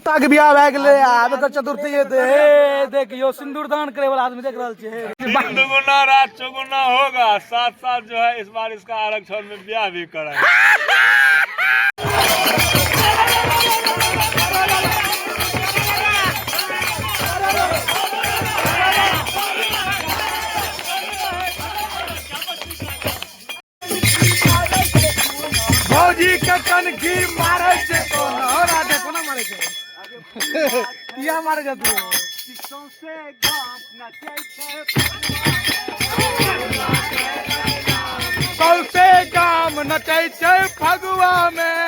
तक बियाह भए गेलै, आब एकर चतुर्थी हेतै। हे देखियौ, सिंदूरदान करे वाला आदमी देख रहल छियै। दिन दुगुना रात चौगुना होगा, साथ साथ जो है इस बार इसका आरक्षण में ब्याह भी कराएंगे। भौजी के कनखी मारै छै कोना हो राधे, कोना मारै छै, किया मारै छै तू? सौसे गाम नचै छै फगुआ में।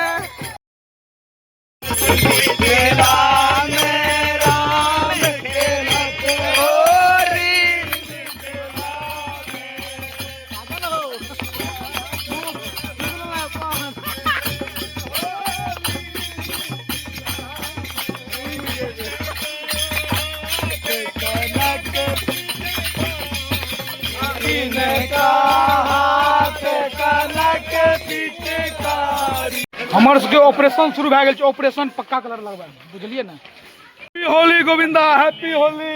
हमर सबके ऑपरेशन शुरू भए गेल छै, ऑपरेशन पक्का कलर लगबै, बुझलियै ने? Happy Holi Govinda, happy Holi.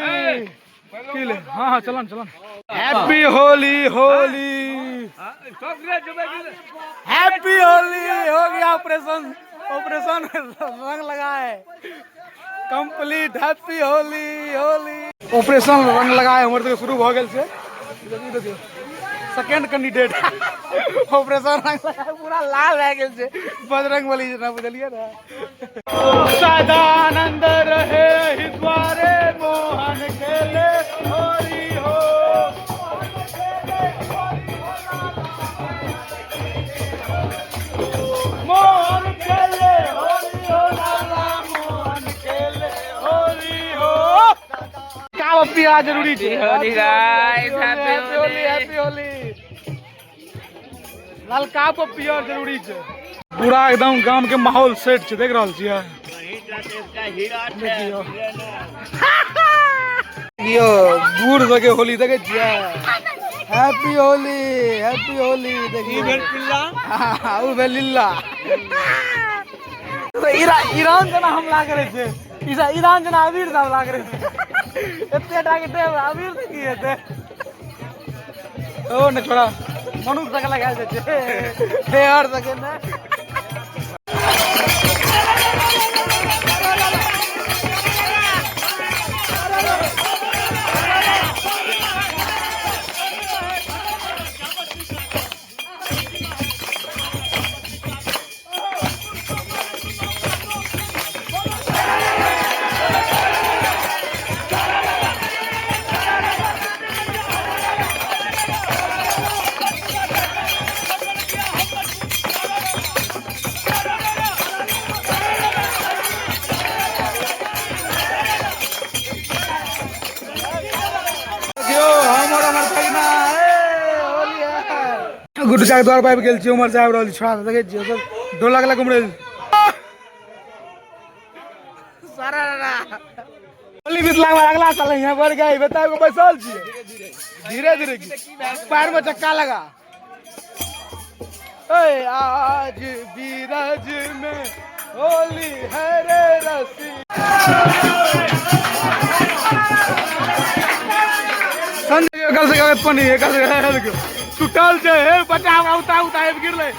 की ले? हाँ हाँ, चलन चलन। Happy Holi, Holi, happy Holi. हो गया ऑपरेशन, ऑपरेशन रंग लगा है complete. Happy Holi, Holi. Operation रंग लगाए हमर सबके शुरू भऽ गेल छै। देखियौ, सेकेंड कैंडिडेट ऑपरेशन रंग लगाए पूरा लाल भए गेल छै, बजरंग बली जेना, बुझलियै ने? सदानंद रहे ही द्वारे, मोहन खेले होरी हो। मोहन खेले होरी हो, लाला मोहन खेले होरी हो। का पिया जरूरी छै। Holi guys, happy Holi, happy Holi. ललका पर पियर जरूरी छै। पूरा एकदम गाम के माहौल सेट छै, देख रहल छियै। देखियौ देखियौ, बूढ़ सबके होली देखे छियै। Happy Holi, happy Holi. देखियौ, हाँ, ऊ भेल लिल्ला। ईरान जेना हमला करै छै, ईरान जेना अबीर से हमला करै छै। एते टा के देह अबीर से की हेतै? ओ ने छोड़ा मनुष्य सके लगायल जाइ छै, हे हर सके ने। देखियौ, हमर हमर भगिना, ए, होली है। गुड्डू चाचा के द्वार पर आबि गेल छी, उम्हर से आबि रहल छी छोड़ा। देखै छियै, सब ढोलक लग घुमि रहल सारा। होली बीतलाके बाद अगला साल यहाँ बढ़ गए बताबि के बैसल छियै। धीरे धीरे की पैर में चक्का लगा। ए आज बीरज में होली है रे रसी। संजय कल से पानी कल से देखियौ टूटल छै। हे बच्चा, हमरा उता उता आबि गिरलै।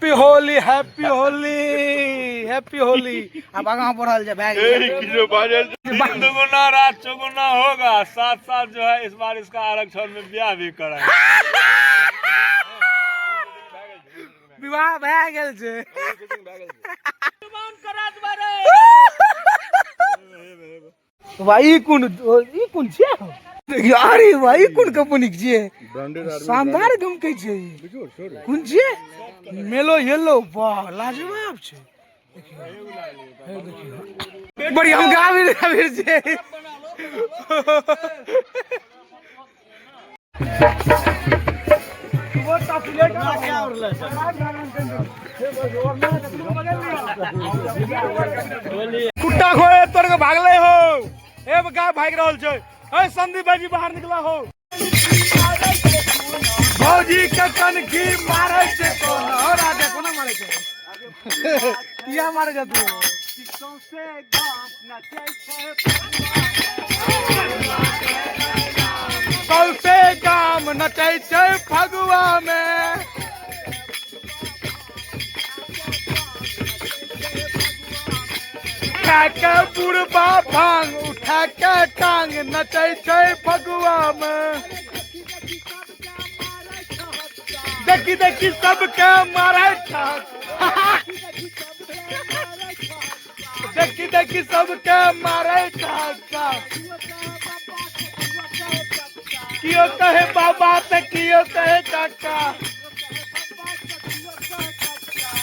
Happy Holi, happy Holi, happy Holi. आब आगाँ बढ़ल जाय, भए गेल। जो बाजल, दिन दुगुना रात चौगुना होगा, साथ साथ जो है इस बार इसका आरक्षण में ब्याह भी कराएंगे। विवाह भए गेल छै। भाई, कोन ई कोन छियै? देखियौ, अरे भाई, कोन कंपनी के छियै? शानदार गमकै छै ई। कोन छियै? मेलो येलो, वाह, लाजवाब छै। देखियौ, हे देखियौ, बढ़िया। हम गाबि गाबि छियै। कुत्ता खोए तोड़ के भागले हो। ए गाय भागि रहल छै। ए संदीप भाईजी, बाहर निकला हो। भौजी के कनखी मारै छै कोना हो राधे, कोना मारे छै, किया मारे छै तू? सौंसे गाम नचै छै फगुआ में। उठा के बुढ़बा भांग, उठा के टांग, नचै छै फगुआ में। देखी देखी सबके मारै छक, देखी देखी सबके मारै छक्का। कियो कहे बाबा तऽ कियो कहे काका,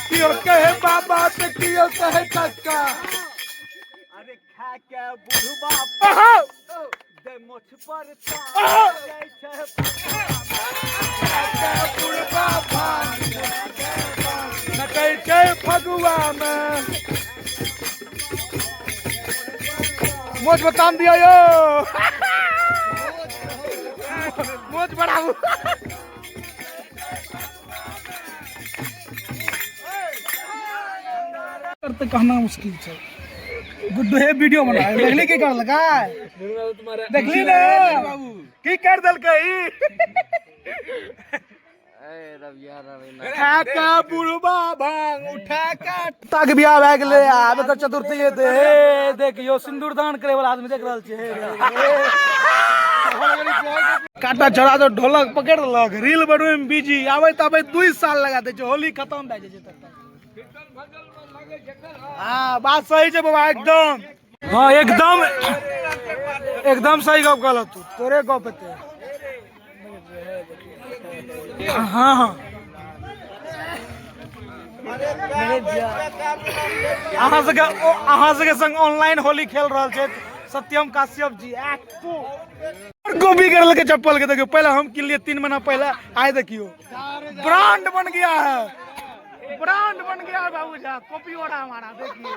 कियो कहे बाबा तऽ कियो कहे काका। अरे खा के बुढ़बा आहा! दे मोछ पर आहा! जाइ छै। बुढ़बा भांग नचै छै फगुआ में। मोछ बताम दिया यो, मोछ बढ़ाबू। तऽ कहना मुश्किल छै। गुड्डू हे, वीडियो बना। देखली की करलकै? देखली ने की कर देलकै ई? उठा के बुढ़बा भांग, उठा के तक बियाह भए गेलै। आब एकर चतुर्थी हेतै। हे देखियौ, सिन्दूरदान करे वाला आदमी देख रहल छी। हे काटा चढ़ा दो, ढोलक पकड़ लेलक, रील बनबै में बिजी। आबैत आबैत 2 साल लगा दै छै, होली खतम भए जाइ छै तब तक। हाँ, बात सही छै बाबा, एकदम। हाँ, एकदम एकदम सही गप कहल तू। तोरे गप हेतै। हाँ, अहाँ सबके संग ऑनलाइन होली खेल रहल छै सत्यम काश्यप जी। कॉपी कर लके चप्पल के। देखियो, पहले हम किनलिए 3 महीना पहले, आए देखियो, ब्रांड बन गया है, ब्रांड बन गया है बाबू झा। कॉपी हो रहा हमारा, देखिए।